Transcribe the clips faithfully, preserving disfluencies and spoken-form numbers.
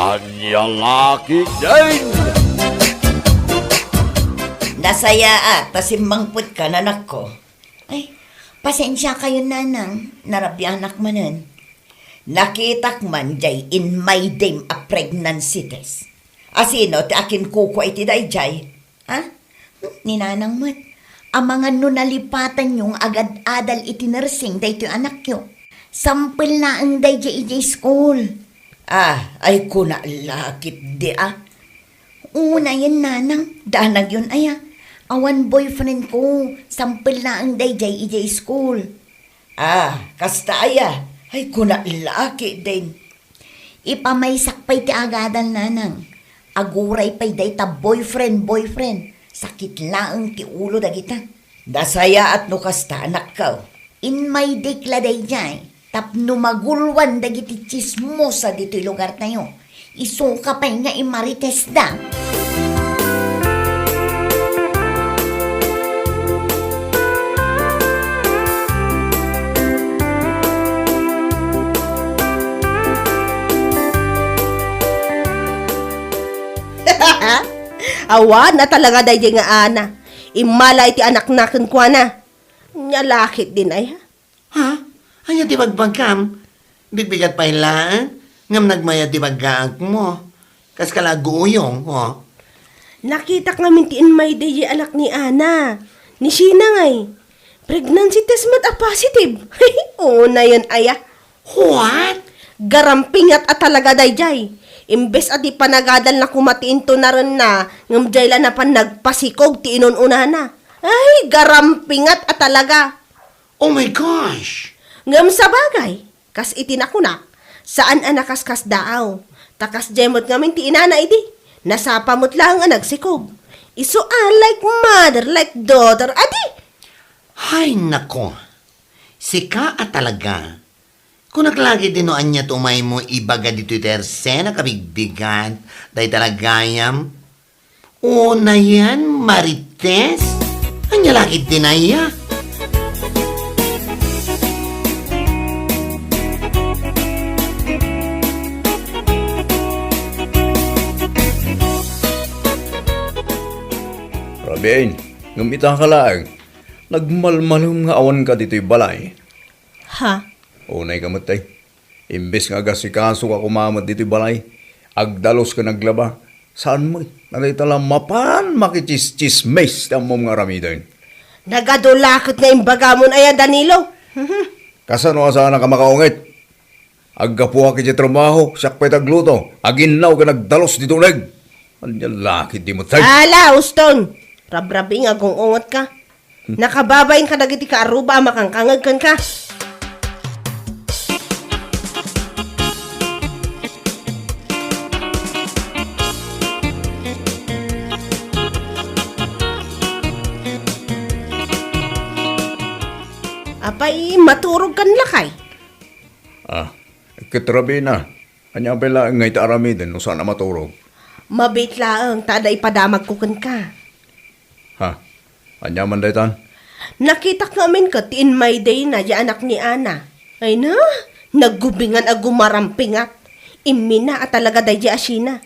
Ania la ketdin? Nasayaat ta simmangpetka, anakko. Ay, pasensia kayo, nanang. Narabianak manen. Nakitak man jay inmaydem a pregnancy test. Asino ti akinkukua iti dayjay? Ha? Hmm, ni nanang met. Amangan no nalipatanyo nga agad-adal iti nursing daytoy anakyo. Sampel laeng dayjay idiay school. Ah, ay kuna la ketdi a. Unayen, nanang, danagyon aya. Awan boyfriend ko, sampel laeng dayjay idiay school. Ah, kasta aya? Ay, kuna la ketdin. Ipamaysak pay ti agadal, nanang. Aguray pay dayta boyfriend, boyfriend. Sakit laeng ti ulo dagita. Nasayaat no kasta, anakko. Inmaydek la dayjay tapno magulwan dagiti tsismosa ditoy lugartayo. Isuka pay nga imaritesda. Awan a talaga daydi nga Ana. Immala iti anakna kenkuana. Nia la ketdin aya? Ha? Ania ti bagbagam? Bigbigat pay laeng, ngem nagmayat ti bagaakmo. Kas ka la aguyong, oh. Nakitak ngamin ti inmaydey diay anak ni Ana. Ni Sheena ngay. Pregnancy test met a positive. Unayen aya. What? Garampingat a talaga dayjay. Imbes a di panagadalna koma ti intunarenna, ngem diay la napan nagpasikog ti inun-unana. Ay, garampingat a talaga. Oh my gosh! Ngem sabagay, kas iti nakunak, saan a nakaskasdaaw. Ta kasdiay met ngamin ti inana idi, nasapa met laeng a nagsikog. Isu a like mother, like daughter, adi? Hay nako, sika a talaga. Kunak la ketdi no ania ti umaymo ibaga ditoy ti Ersen a kabigbigat, dayta la gayam. Unayen, Marites? Ania la ketdin aya? Rabin, ngem ita ka laeng, nagmalmalem nga awanka ditoy balay. Ha? Unay ka met, tay. Imbes nga agasikasoka koma met ditoy balay, agdalus ken aglaba, saan met, dayta la mapan makitsismis ti ammom nga aramiden. Nagadu la ket nga imbagamon aya, Danilo? Kasano a saanaka makaungit? Aggapuak iti trabaho, siak pay ti agluto, aginnaw ken agdalus ditoy uneg. Ania la ketdi met, tay? Ala, uston! Rabrabi nga agung-ungetka. Nakababain kadagiti kaarruba a makangkangeg kenka. Apay, maturogkan lakay? Ah, ket Rabina, ania pay laeng nga iti aramiden no saan a maturog? Mabiit laeng ta adda ipadamagko kenka. Ha? Ania man daytan? Nakitak ngamin ket ti inmaydeyna diay anak ni Ana. Ay na, naggubingan a gumarampingat. Immina a talaga daydiay a Sheena.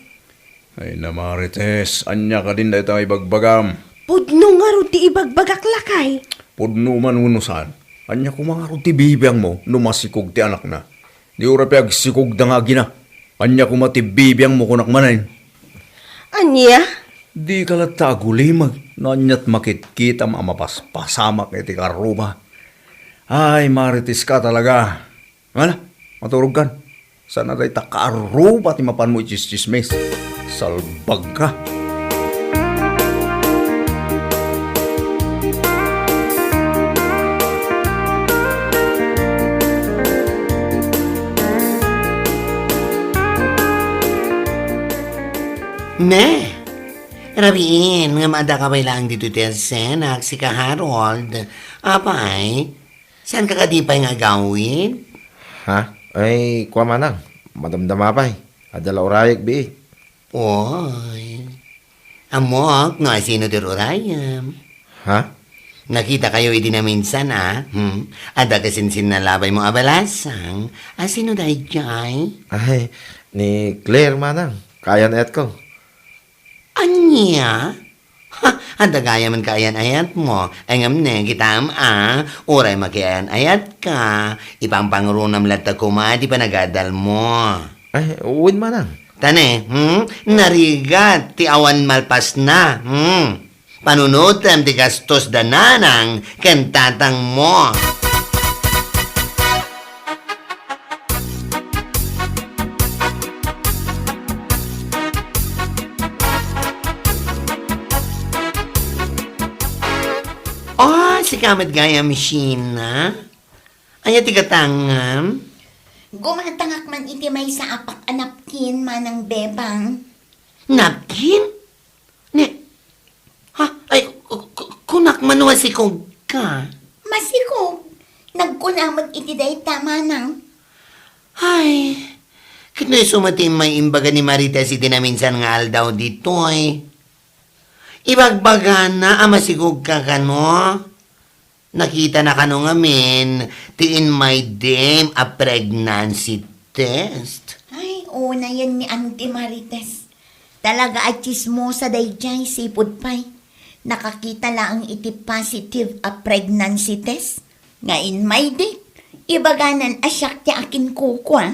Ay na, Marites, ania kadin dayta nga ibagbagam? Pudno ngarud ti ibagbagak, lakay. Pudno man wenno saan, ania koma ngarud ti bibiangmo no masikog ti anakna? Di uray pay agsikogda nga agina. Ania koma ti bibiangmo kunak manen? Ania? Dika latta agulimeg no aniat makitkitam a mapaspasamak iti kaarruba. Ay, Marites ka talaga. Ngala, maturogkan. Saan a dayta kaarruba ti mapanmo itsistsismis. Salbagka. Ne, Rabin, ngem adda ka pay laeng ditoy ti Ersen, a, sika Harold. Apay, saanka kadi pay nga agawid? Ha? Ay, kua manang, madamdama pay. Adda la urayek biit. Oy. Ammok no asino ti urayem. Ha? Nakitakayo idi naminsan, a? Hmm? Adda kasinsinna labaymo a balasang? A, sino daydiay? Ay, ni Claire, manang. Kaayan-ayatko. Ania? Ha, adda gayam kaayan-ayatmo. Ay, ngem ne, kitam, a? Uray makiayan-ayatka, ipangpangrunam latta koma ti panagadalmo. Ay, wen, manang. Ta ne, hmm? Narigat ti awan malpasna, hmm? Panunotem ti gastos da nanang ken tatangmo. Oh, sika met gayam, Sheena? Ania ti gatangam? Gumatangak man iti maysa a pak a napkin, manang Bebang. Napkin? Ne, ha? Ay, ku-, ku-, kunak man, masikog ka. Masikog? Nagkuna met iti dayta, manang. Ay, ket no isu met ti immay imbaga ni Marites iti naminsan nga aldaw ditoy. Ibagbagana a masikog ka kano. Nakitana kano ngamin ti inmay dem a pregnancy test. Ay, unayen ni Auntie Marites. Talaga a tsismosa daydiay, sipud pay. Nakakita laeng iti positive a pregnancy test nga inmay date. Ibaganan a siak ti akinkukua.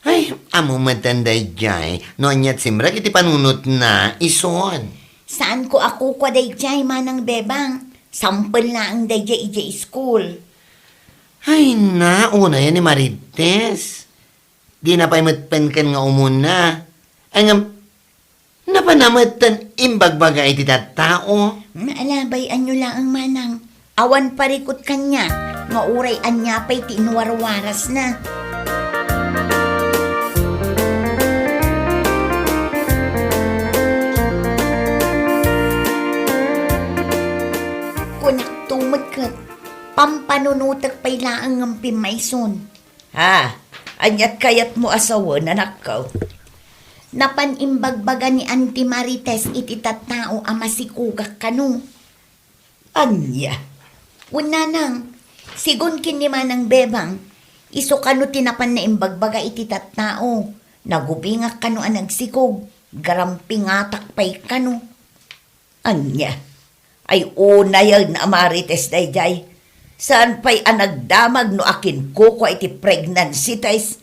Ay, ammo metten daydiay, no ania't simrek iti panunotna, isuon. Saanko a kukua daydiay, manang Bebang. Sampel laeng daydiay idiay school. Ay, na, unayen ni Marites. Dina pay met penken nga umuna. Ay, ngem, Napan a metten imbagbaga iti tattao. Ala, bay-anyo laeng, manang. Awan parikut kaniak, nga uray ania pay ti inwarwarasna. Kunak tumekket, pampanunotek pay laeng ngem pimmayson. Ha? Ania't kayatmo a sawen, anakko? Napan imbagbaga ni Auntie Marites iti tattao a masikogak kano. Ania? Wen, nanang, sigun ken ni Manang Bebang, isu kano ti napan naimbagbaga iti tattao. Nagubingak kano a nagsikog, garampingatak pay kano. Ania? Ay, unayen a Marites daydiay. Saan pay a nagdamag no akinkukua iti pregnancy test,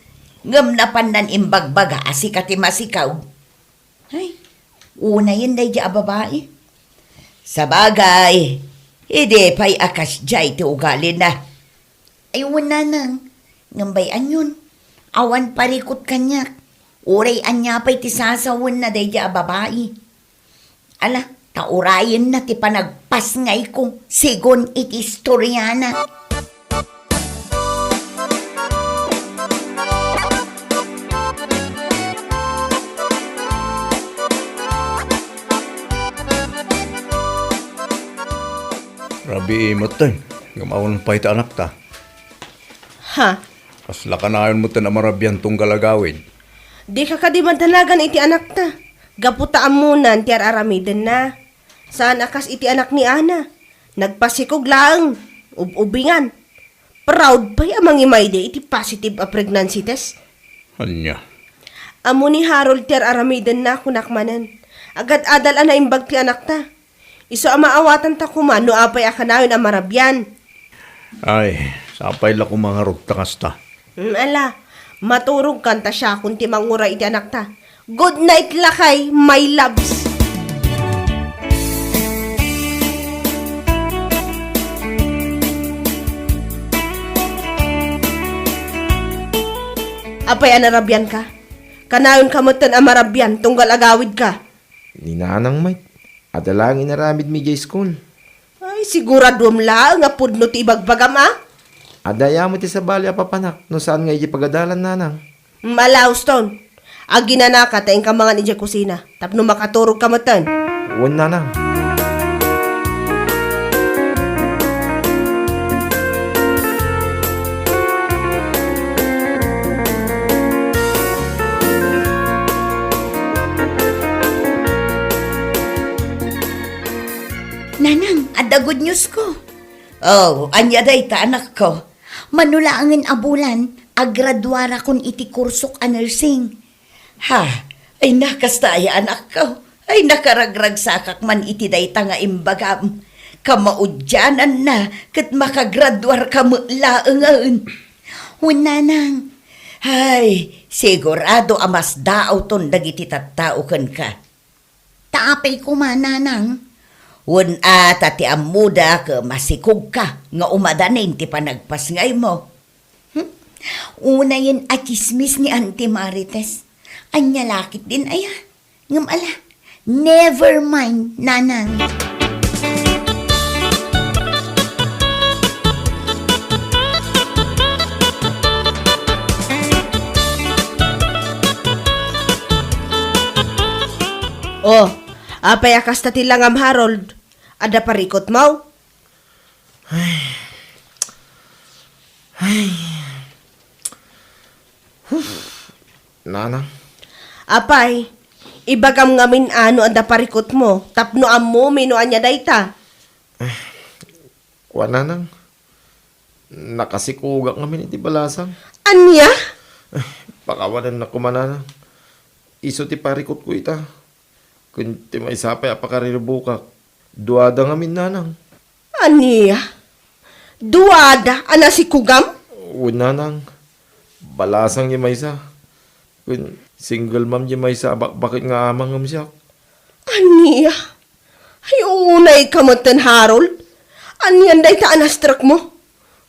ngem napannan imbagbaga a sika ti masikaw. Ay, unayen daydiay a babai. Sabagay, idi pay a kasdiay ti ugalina. Ay, wen, nanang, ngem bay-anyon, awan parikut kaniak. Uray ania pay ti sasawenna daydiay a babai. Ala, ta urayenna ti panagpasngayko, sigun iti istoriana. Rabii metten, ngem awan pay ti anakta. Ha? Kasla kanayon metten a marabian tunggal agawid. Dika kadi madanagan iti anakta, gapu ta ammonan ti ar-aramidenna. Saan a kas iti anak ni Ana. Nagpasikog laeng, ub-ubingan. Proud pay a mangimayde iti positive a pregnancy test. Ania? Ammo ni Harold ti ar-aramidenna, kunak manen. Agad-adal a naimbag ti anakta. Isu a maawatanta koma no apay a kanayon a marabian. Ay, sapay la koma ngarud ta kasta. Mm, ala, maturogkan ta siakon ti manguray iti anakta. Good night lakay, my loves. Apay a narabianka? Kanayonka metten a marabian tunggal agawidka. Ni nanang met, adda laeng inaramidmi idiay school. Ay, siguraduem laeng a pudno ti ibagbagam, a? Adda aya met ti sabali a papanak no saan nga idiay pagadalan, nanang. Ala, Uston. Aginanaka ta inka mangan idiay kusina tapno makaturogka metten. Wen, nanang. Nanang, Adda good news ko. Oh, ania dayta, anakko? Mano laengen a bulan, agraduarakon iti kursok a nursing. Ha, ay na, kasta aya, anakko. Ay, nakaragragsakak man iti dayta nga imbagam. Kamaudiananna ket makagraduarka met laengen. Wen, nanang. Ay, sigurado a masdaawton dagiti tattao kenka. Ta apay koma, nanang? Wen a, ta ti ammoda ket masikogka nga umadanin ti panagpasngaymo. Hmm? Unayen a tsismis ni Auntie Marites. Ania la ketdin aya? Ngem ala, never mind, nanang. Oh, apay a kasta ti langam, Harold? Adda parikutmo? Ay. Ay. Huf. Nanang. Apay, ibagam ngamin a no adda parikutmo tapno ammomi no ania dayta. Kua, nanang. Nakasikogak ngamin iti balasang. Ania? Pakawanennak koma, nanang. Isu ti parikutko ita. Ken ti maysa pay a pakariribukak, duada ngamin, nanang. Ania? Duada a nasikogam? Wen, nanang. Balasang ti maysa. Ken single mom ti maysa a bakbaket nga ama ngem siak. Ania? Ay, unayka metten, Harold. Anian dayta a na-stroke mo?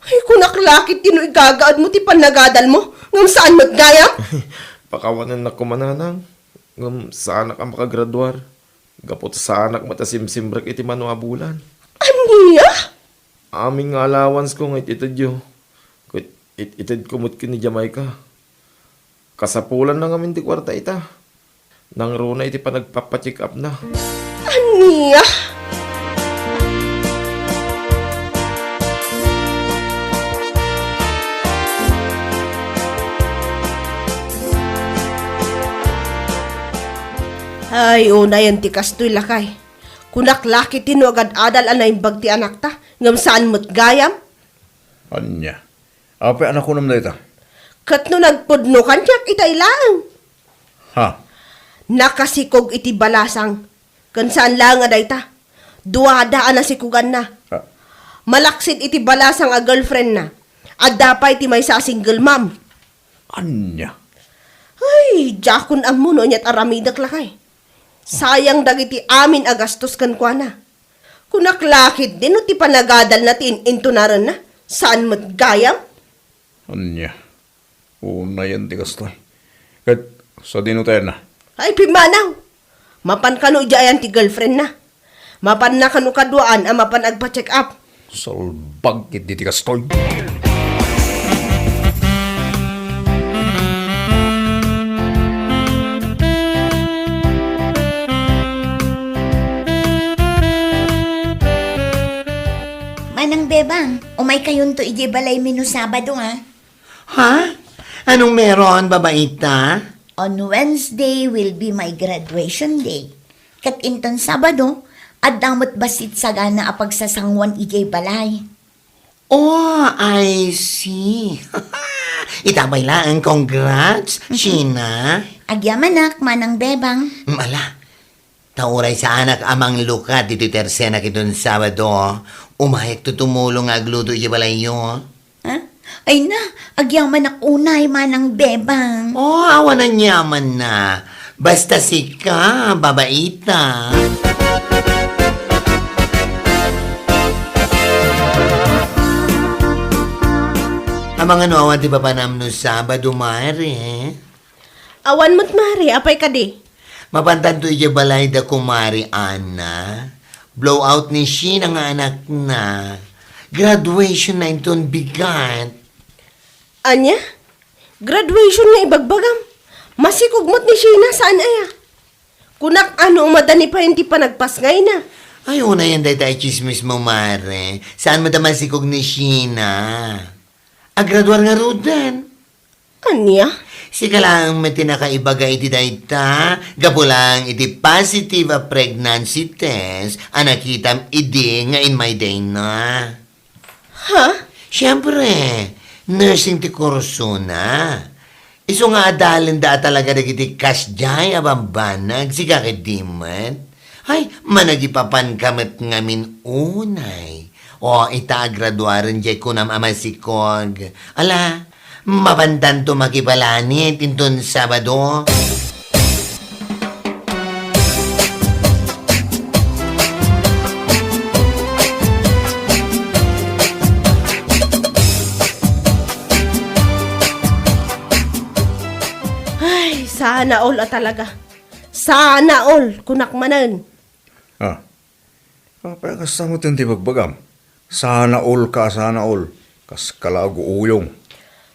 Ay, kunak la ketdi no igagaadmo ti panagadalmo, ngem saan met gayam? Pakawanennak koma, nanang. Ngem saanak a makagraduar. Gapu ta saanak met a simsimrek iti mano a bulan. Ania? Amin nga allowance ko nga it-itedyo. Ket it-itedko met ken ni Jamaica. Kasapulanna ngamin ti kuarta ita. Nangruna iti panagpapa-check up na. Ania? Ay, unayen ti kastoy, lakay. Kunak la ketdi no agad-adal a naimbag ti anakta, ngem saan met gayam? Ania? Apay a nakunam dayta? Ket no nagpudno kaniak, itay laeng. Ha? Nakasikog iti balasang. Ken saan laeng a dayta. Duada a nasikoganna. Ah. Malaksid iti balasang a girlfriendna. Adda pay ti maysa a single mom. Ania? Ay, diakon ammo no aniat aramidek, lakay. Sayang dagiti amin a gastos kenkuana. Kunak la ketdi no ti panagadalna ti in-intunarenna, saan met gayam? Ania? Unayen ti kastoy. Ket sadino ti ayanna? Ay, pimmanaw! Mapan kano idiay ayan ti girlfriendna? Mapanna kano kaduaan a mapan agpa-check up? Salbag ketdi ti kastoy. Manang Bebang, umaykayonto idiay balaymi no Sabado, a. Ha? Anong meron, babaita? On Wednesday will be my graduation day. Ket inton Sabado, adda met bassit sagana a pagsasanguan idiay balay. Oh, I see. Ita pay laeng, congrats, Sheena. Agyamanak, Manang Bebang. Mm, ala, ta uray saanak a manglukat ditoy tersenak inton Sabado, umayakto tumulong nga agluto idiay balayyo. Ha? Ay na, agyamanak unay, Manang Bebang. Oh, awan aniamanna. Basta sika, babaita. Amangan no awan ti papanam no Sabado, Mare. Awan met, Mare. Apay kadi? Mapantanto idiay balay da Kumare Anna. Blowout ni Sheena nga anakna. Graduation na inton bigat. Ania? Graduation nga ibagbagam? Masikog met ni Sheena, saan aya? Kunak, ano, umadani payen ti panagpasngayna? Ay, unayen dayta a tsismis mo, Mare. Saan met a masikog ni Sheena? Agraduar ngaruden. Ania? Sika laeng met ti nakaibaga iti dayta, gapu laeng iti positive a pregnancy test a nakitam idi nga immaydayna. Ha? Siempre, nursing ti kursona. Isu nga adalenda a talaga dagiti kasdiay a bambanag, sika ketdi met. Ay, managipapanka met ngamin unay. O, ita agraduaren diay kunam a masikog. Ala, mapantanto makipalanit inton Sabado. Ay, sana all a talaga. Sana all, kunak manen. Ah. Apay, kasta met ti bagbagam? Sana all ka, sana all. Kas kalaag uyong.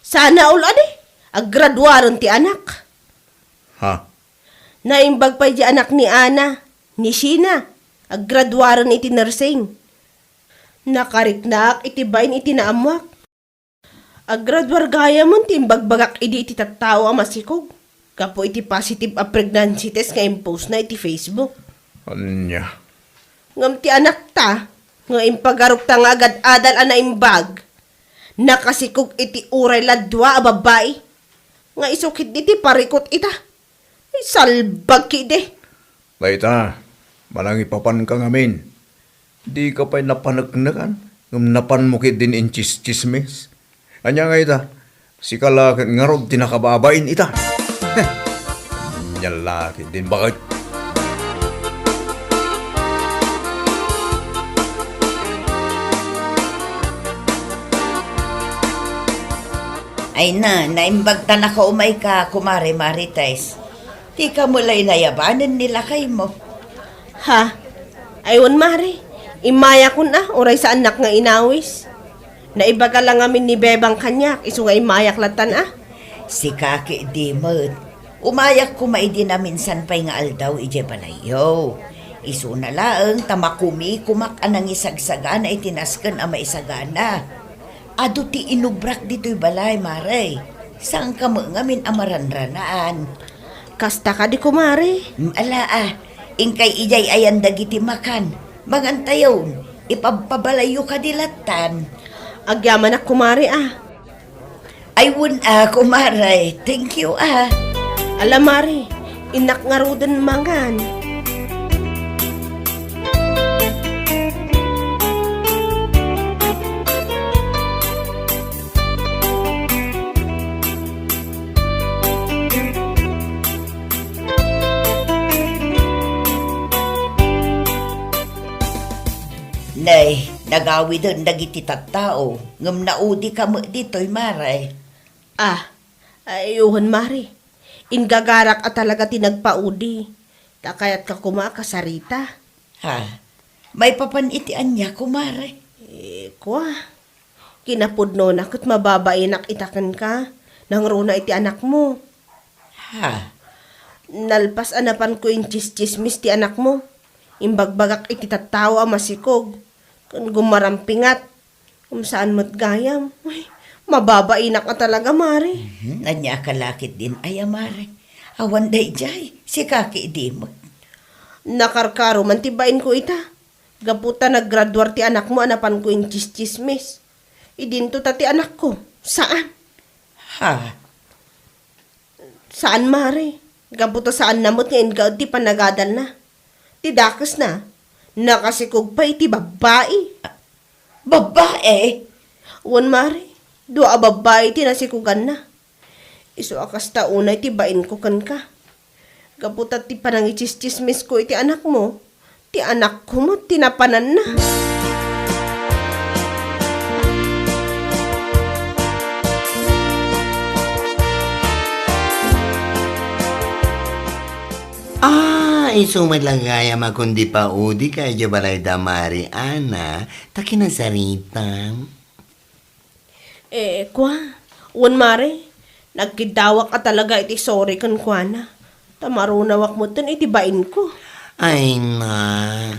Sana all, adi? Aggraduaren ti anak. Ha? Naimbag pay di anak ni Ana, ni Sheena. Aggraduaren iti nursing. Nakariknaak iti bain iti naammoak. Aggraduar gayam ti imbagbagak idi iti tattao a masikog gapu iti positive a pregnancy test nga impostna iti Facebook. Ania? Ngem ti anakta nga impagarupta nga agad-adal a naimbag, nakasikog iti uray la dua a babbai nga isu ketdi ti parikut ita. Ay, salbag ketdi. Dayta, manangipapanka ngamin. Dika pay napaneknekan, ngem napanmo ketdin intsistsismis. Ania nga ita? Sika la ket ngarud ti nakababain ita. Heh. Ania la ketdin baket. Ay na, naimbag ta nakaumayka, Kumare Marites. Dika met la inayabanen ni lakaymo. Ha? Ay, wen, Mare. Immayakon a, uray saannak nga inawis. Naibaga la ngamin ni Bebang kaniak, isu nga immayak lattan a. Sika ketdi met. Umayak koma idi naminsan pay nga aldaw idiay balayyo. Isuna laeng ta makumikomak a nangisagsagana iti nasken a maisagana. Adu ti inubrak ditoy balay, Mare. Saanka met ngamin a maranranaan. Kasta kadi, Kumare? Mm, ala a. Inkay idiay ayan dagiti makan. Mangantayon, ipabpabalayyo kadi lattan. Agyamanak, Kumare, a. Ay, wen a, Kumare. Thank you, a. Ala, Mare, innak ngaruden mangan. Nay, nagawiden dagiti tattao, ngem naudika met ditoy, Mare. Ah, ay, wen, Mare. Ingagarak a talaga ti nagpaudi. Ta kayatka koma a kasarita. Ha? Maipapan iti ania, Kumare? Eh, kua. Kinapudnona ket mababainak ita kenka, nangruna iti anakmo. Ha? Nalpas a napanko intsistsismis ti anakmo. Imbagbagak iti tattao a masikog, ken gumarampingat. Ngem saan met gayam. Ay, mababainak a talaga, Mare. Mhm, ania ka la ketdin aya, Mare? Awan daydiay, sika ketdi met. Nakarkaro man ti bainko ita. Gapu ta naggraduar ti anakmo a napanko intsistsismis. Idinto ta ti anakko. Saan? Ha? Saan, Mare. Gapu ta saanna met nga inkaed ti panagadalna. Ti dakesna, nakasikog pay iti babbai. Babbai? Wen, Mare. Dua a babbai ti nasikoganna. Isu a kasta unay ti bainko kenka. Gapu ta ti panangitsistsismisko iti anakmo, ti anakko met ti napananna. Ah, isu met la gayam a kundi paudika idiay balayda, Mare Ana, ta kinasaritam. Eh, kua, wen, Mare, nagkiddawak a talaga iti sorry kenkuana. Ta marunawak metten iti bainko. Ay na,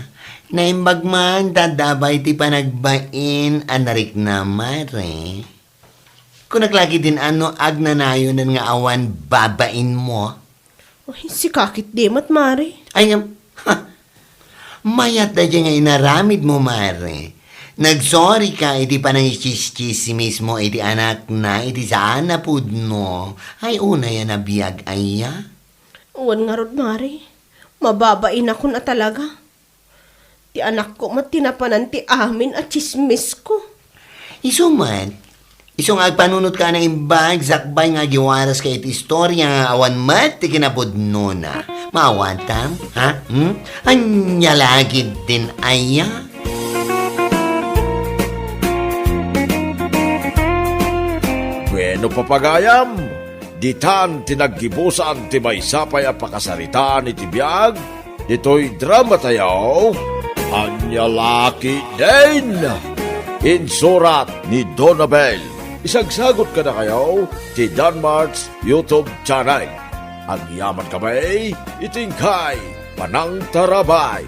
naimbag man ta adda abay ti panagbain a nariknam, Mare. Kunak lagi din ano agnanayonan nga awan babainmo? Ay, sika ketdi met, Mare. Ay, ngem, ha, mayat daydiay nga inaramidmo, Mare. Nagsorika iti panangitsismismo iti anakna iti saan a pudno. Ay, unay a nabiag, aya? Wen ngarud, Mare. Mababainak a talaga. Ti anakko met ti napanan ti amin a tsismisko. Isu met, isu nga agpanunotka a naimbag sakbay nga agiwaraska iti istoria nga awan met ti kinapudnona. Maawatam, ha? Hmm? Ania la ketdin, aya? Bueno, papagayam, ditan ti naggibusan ti maysa pay a pakasaritaan iti biag ditoy dramatayo, Ania la ketdin? Insurat ni Donabel. Isagsagot kadakayo ti Danmart's YouTube channel. Agyamankami iti inkay panangtarabay.